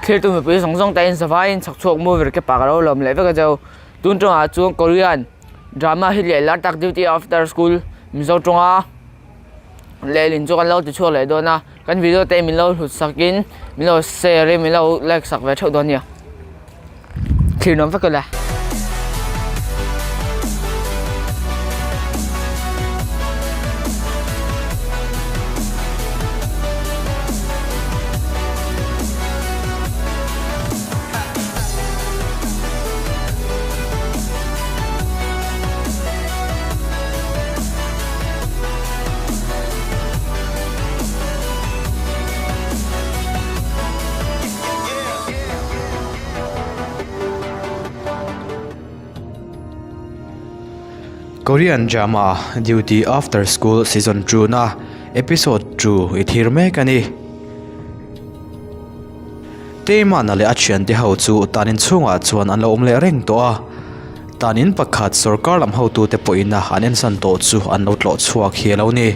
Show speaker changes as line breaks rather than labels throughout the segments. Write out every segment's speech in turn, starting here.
Thiltu mipui zawng zawng te in zavaiin chhak chhuak movie recap ah ka lo lawm leh vek a cheu. Tun tawngah chuan Korean drama hi leh lar tak Duty After School Mizo tawnga lehlin chu kan lo ti chhuak leh dawn a. Kan video te min lo hlut sakin min lo share in min lo like sak ve theuh dawn nia. Thlir nuam vek ula.
Korean drama Duty After School Season 2 na episode 2 i thir mek a ni. Teimana leh a thiante ho chu tanin chhungah chuan an lo awm leh reng tawh a. Tanin pakhat sorkar lam hotute pawhin a an ensan tawh chu an lo tlawh chhuak hi a lo ni.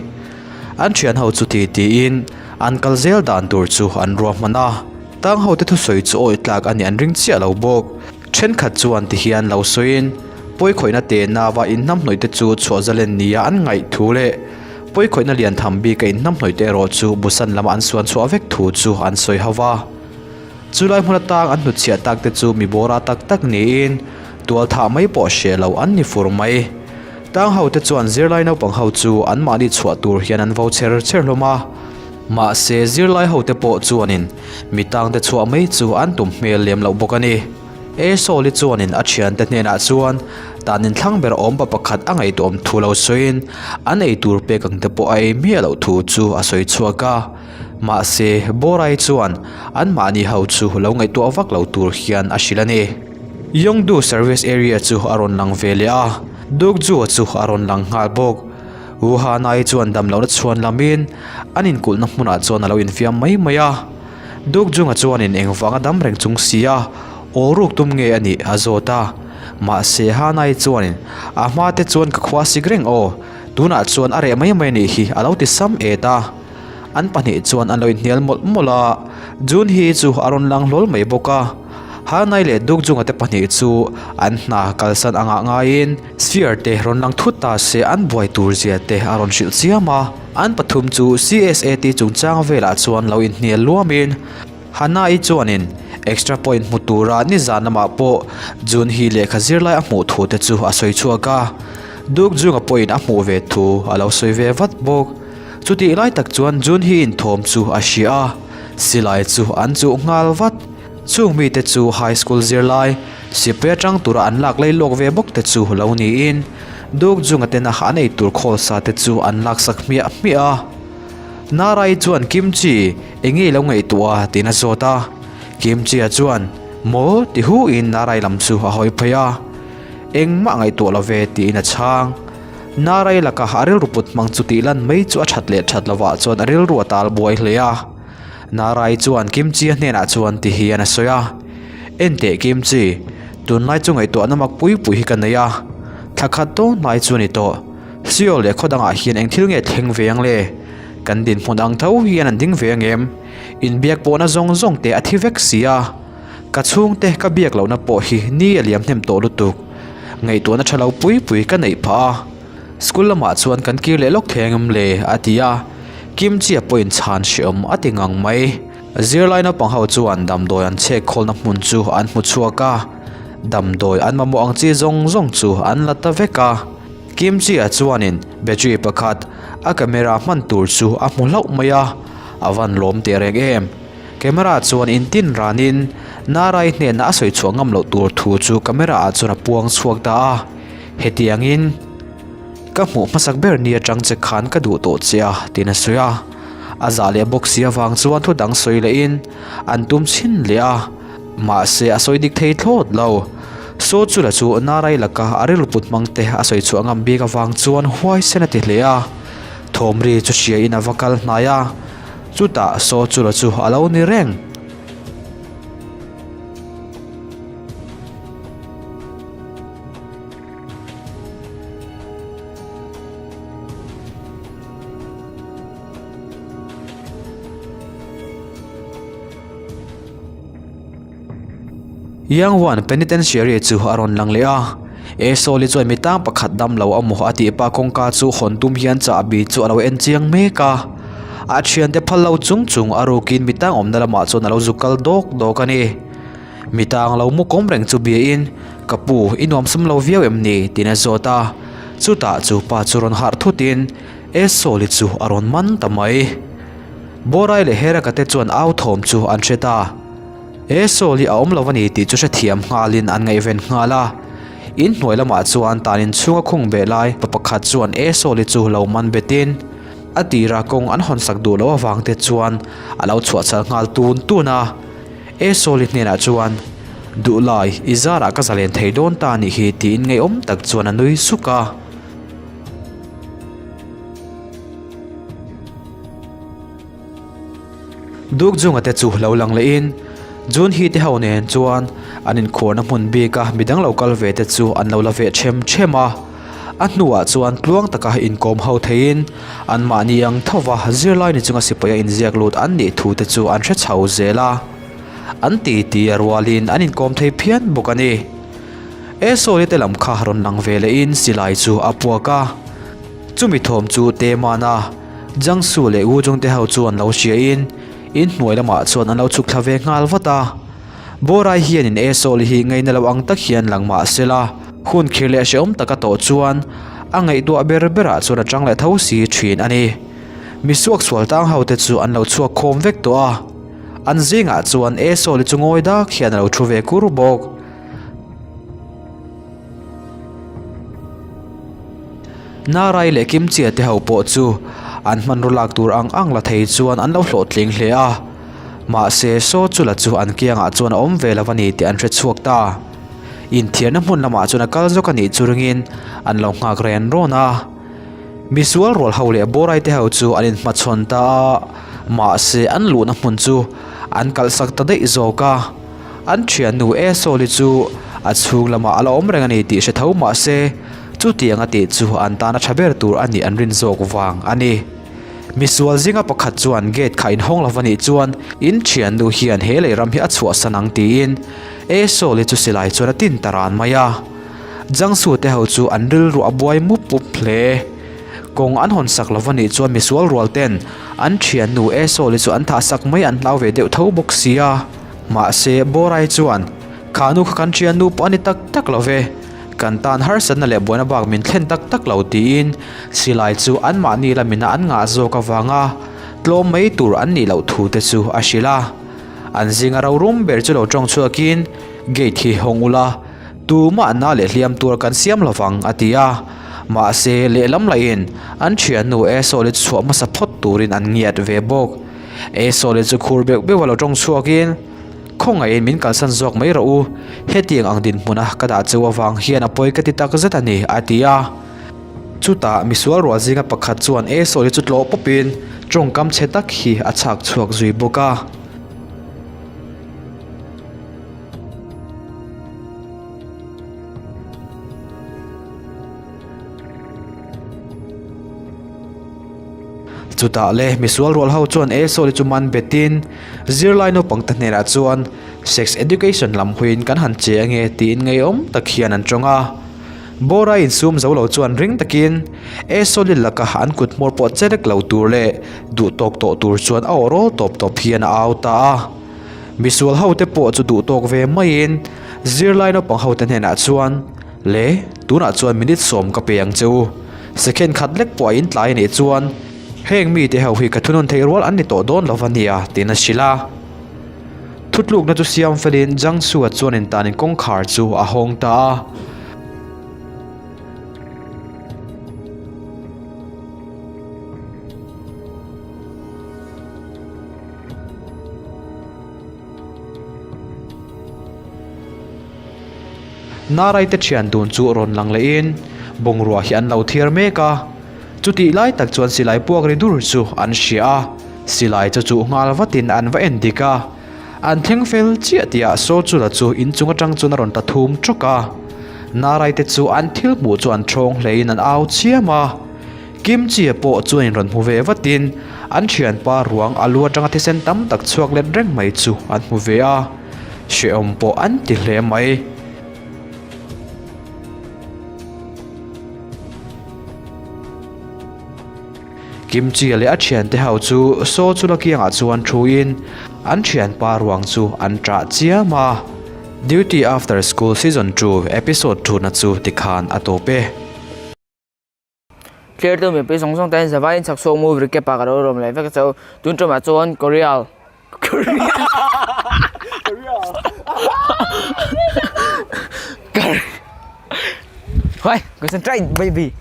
An thian ho chu ti tiin an kal zel dan tur chu an ruahman a. Tang hote thusawi chu awi tlak a nih an ring chiah lo bawk. Thenkhat chuan ti hian lo sawiin pawikhawihna te nava inhnamhnawih te chu chhuah zalen nia an ngaih thu leh pawikhawihna lian tham bika inhnamhnawih te erawh chu Busan lama an suan chhuah vek thu chu an sawi ho va. Chulai hmun atang an hnutchhiah tak te chu mi bawra tak tak niin tualthah mai pawh hreh lo an ni fur mai. Tang ho te chuan zirlai naupang ho chu anmahni chhuah tur hian an vo cher cher hlawm a. Mahse zirlai ho te pawh chuanin mi tang te chhuah mai chu an tum hmel lem loh bawk a ni. Esawli chuanin a thiante hnenah chuan tan inthlang ber awmpa pakhat a ngaihtuahawm thu lo sawiin an ei tur pek ang te pawh a ei miah loh thu chu a sawi chhuak a. Mahse Borai chuan anmahni ho chu lo ngaihtuah vak lo tur hian a hrilh a ni. Yongdu Service Area chu a rawn lang ve leh a, Dukju-a chu a rawn lang nghal bawk. Wuhan-ai chuan damlohna chhuan lamin an inkulhna hmunah chuan a lo infiam mai mai a. Dukjunga chuanin engvanga dam reng chung si a, aw ruk tum nge a nih a zawt a. Mahse Hanai chuanin a hma te chuan ka khua sik reng aw, tunah chuan a reh mai mai a nih hi a lo ti sam et a. An pahnih chuan an lo inhnial mawlh mawlh a, Junhee chu a rawn lang hlawl mai bawk a. Hanai leh Dukjunga te pahnih chu an hna kalsan angah ngaiin Sphere te rawn lang thut ta se an buai tur zia te a rawn hrilh chiam a. An pathum chu CSAT chungchang velah chuan lo inhnial luamin Hanai chuanin extra point hmu tura nizan lamah pawh Junhee lehkha zirlai a hmuh thu te chu a sawi chhuak a. Dukjunga pawhin a hmuh ve thu a lo sawi ve vat bawk. Chutih lai tak chuan Junhee inthawm chu a hria a, silai chu an chuh nghal vat. Chung mite chu high school zirlai, sipai atang tura an lak lei lawk ve bawk te chu lo niin, Duk Junga tena an ei tur khawl sa te chu an laksak hmiah hmiah a. Narai chuan Kimchi, enge i lo ngaihtuah a? tiin a zawt a. Kimchi-a chuan, Maw? ti hu in Narai lam chu a hawi phei a. Engmah ngaihtuah lo ve tiin a chhang. Narai laka a rilru put hmang chu tih lan mai chu a that leh that lovah chuan a rilru a tal buai hle a. Narai chuan Kimchi-a hnenah chuan ti hian a sawi a, Enteh Kimchi, tunlai chu ngaihtuahna mak pui pui hi ka nei a, thla khat dawn hnai chu a ni tawh. Seoul leh khaw dangah hian eng thil nge thleng ve ang le? Kan dinhmun ang tho hian an ding ve ang em? Inbiak pawhna zawng zawng te a thi vek si a, ka chhungte ka biak lohna pawh hi ni a liam hnem tawh lutuk. Ngaihtuahna tha lo pui pui ka neih phah a. School lamah chuan kan kir leh lawk thei ang em le? a ti a, Kimchia pawhin chhan hreawm a ti ngang mai. Zirlai naupang ho chuan damdawi an chhek khawlna hmun chu an hmu chhuak a, damdawi an mamawh ang chi zawng zawng chu an la ta vek a. Kimchia chuanin battery pakhat a camera hman tur chu a hmu hlauh mai a, a van lawm teh reng em. Camera chuan intin ranin Narai hnena a sawi chhuah ngam loh tur thu chu camera ah chuan a puang chhuak ta a. Hetiangin, Ka hmuh hmasak ber ni atang che khan ka duh tawh che a, tiin a sawi a. A zah leh bawk si avang chuan thu dang sawi lehin an tum chhin leh a, mahse a sawi dik thei thlawt lo. Saw chu la chu Narai laka a rilru put hmang te a sawi chhuah ngam bik avang chuan huaisen a ti hle a. Thawmri chu hriain a va kal hnai a, chutah saw chu la chu a lo ni reng. Yangwan Penitentiary chu a rawn lang leh a, Esawli chuan mi tang pakhat dam lo a maw a tih pah kawngka chu hawn tum hian chahbi chu a lo en chiang mek a. A thiante phal lo chung chung a rukin mi tang awmna lamah chuan a lo zuk kal dawk dawk a ni. Mi tang lo mu kawm reng chu biain, Ka pu, i nuamsam lo viau em ni? tiin a zawt a. Chutah chu pa chu rawn harh thutin Esawli chu a rawn man ta mai. Borai leh Heraka te chuan au thawm chu an hre ta. He sawl hi a awm lo a ni tih chu hrethiam nghalin an ngaihven nghal a. In hnuai lamah chuan tan inchhunga khung beh lai pa pakhat chuan E sawl hi chu lo man betin a tira kawng an hawn sak duh loh avang te chuan a lo chhuahchhal nghal tun tun a. E sawl hi hnenah chuan, Duhlai, i zarah ka zalen thei dawn ta a nih hi tiin ngeiawm tak chuan a nui suk a. Dukzunga te chu lo lang lehin Junhi te ho nen chuan an inkhuarna hmun bika midang lo kal ve te chu an lo la veh them them a. A hnuah chuan tluang taka inkawm ho theiin anmahni ang thova zirlai ni chunga sipaia inziak lut an nih thu te chu an hre chho zel a. An titi a rualin an inkawm thei phian bawk a ni. Esawli te lam kha rawn lang ve lehin silai chu a puak a. Chumi thawm chu Temana, Jiangsu leh Wuzhong te ho chuan lo hriain in hnuai lamah chuan an lo chhuk thla ve nghal vat a. Borai hian in Esawli hi ngaina lo ang tak hian lang mah se la, hun khir leh hrehawm taka tawh chuan a ngaihtuah ber berah chuan a tang leh tho si thin a ni. Misuak sual tang ho te chu an lo chhuak khawm vek tawh a, an zingah chuan Esawli chu ngawi dak hian a lo thu ve kur bawk. Narai leh Kimchia te ho pawh chu an hmanraw lak tur ang ang la thei chuan an lo hlawhtling hle a, mahse saw chu la chu an kiangah chuan a awm ve lo a ni tih an hre chhuak ta. Inthiarna hmun lamah chuan a kal zawk a nih chu ringin an lo nghak ren rawn a. Misual rual ho leh Borai te ho chu an inhmachhawn ta a, mahse an luhna hmun chu an kalhsak ta daih zawk a. An thiannu Esawli chu a chhung lamah a la awm reng a ni tih hre tho mah se, chutiang a tih chu an tan a tha ber tur a nih an rin zawk vang a ni. Misual zinga pakhat chuan gate kha inhawng lova nih chuan in thiannu hian he lei ram hi a chhuahsan ang tiin Esawli chu silai chuan a tin ta ran mai a. Jiangsu te ho chu an rilru a buai mup mup hle. Kawng an hawn sak lova nih chuan misual rual ten an thiannu Esawli chu an thah sak mai an hlau ve deuh tho bawk sia. Mahse, Borai chuan, Kha nu kha kan ṭian nu pawh a ni tak tak lo ve, kan tan harsatna leh buaina bak min thlen tak tak lo tiin silai chu anmahni lamina an ngah zawk avanga tlawm mai tur an nih loh thu te chu a hrilh a. An zinga rorum ber chu lo ṭawng chhuakin, Gate hi hawng ula, tumah na leh hliam tur kan siam lovang a ti a. Mahse, lehlam lahin an ṭhiannu Esau-li chu chhuah hmasa phawt turin an ngiat ve bawk. Esau-li chu khur beuh beuh a lo tawng chhuakin, Khawngaihin min kalsan zawk mai rawh u, hetiang ang dinhmuna ka dah cheu avang hian a pawi ka ti tak zet a ni, a ti a. Chutah misual rual zinga pakhat chuan Esau-li chu tlawh pawpin tawngkam chhe tak hi a chhak chhuak zui bawk a. Chutah le misual rual ho chuan Esau-i chu man betin zirlai naupang te hnenah chuan sex education lam huiin kan han che ange tiin ngeiawm tak hian an tawng a. Bora insum zo lo chuan ring takin Esau-i laka an kut hmawr pawh che lek lo tur leh duh tawk tawh tur chuan a awrawl tawp tawp hian a au ta a. Misual ho te pawh chu duh tawk ve maiin zirlai naupang ho te hnenah chuan Le, tunah chuan minute sawm ka pe ang che u. Second khat lek pawh a intlai a nih chuan heng mite ho hi ka thunun theih rual an ni tawh dawn lo va nia tiin a hrilh a. Thutlukna chu siam felin Jiangsu-a chuan intanin kawngkhar chu a hawng ta a. Narai te thian dun chu rawn lang lehin bungrua hi an lo thiar mek a, chutih lai tak chuan silai puak ri dur chu an hria a, silai chu chuh nghal vatin an va en dik a, an thleng fel chiah tihah Sawchula chu inchung atang chuan a rawn ta thum tawk a, Narai te chu an thil hmuh chu an thawng hlein an au chiam a, Kimchia pawh chuan in rawn hmu ve vatin an thianpa ruang a lu atanga thisen tam tak chhuak let reng mai chu an hmu ve a. Hrehawm pawh an ti hle mai. Kimchi leh a thiante ho chu saw chu la kiangah chuan thuin an thianpa ruang chu an ṭah chiam a. Duty After School Season 2 Episode 2 na chu tikhan a tawp e.
Thlir mipui zawng zawng ten zavaiin chhak chhuak movie recap ah ka lo rawm leh vek a chau. Tun ṭawmah chuan Korea Korea Concentrate baby.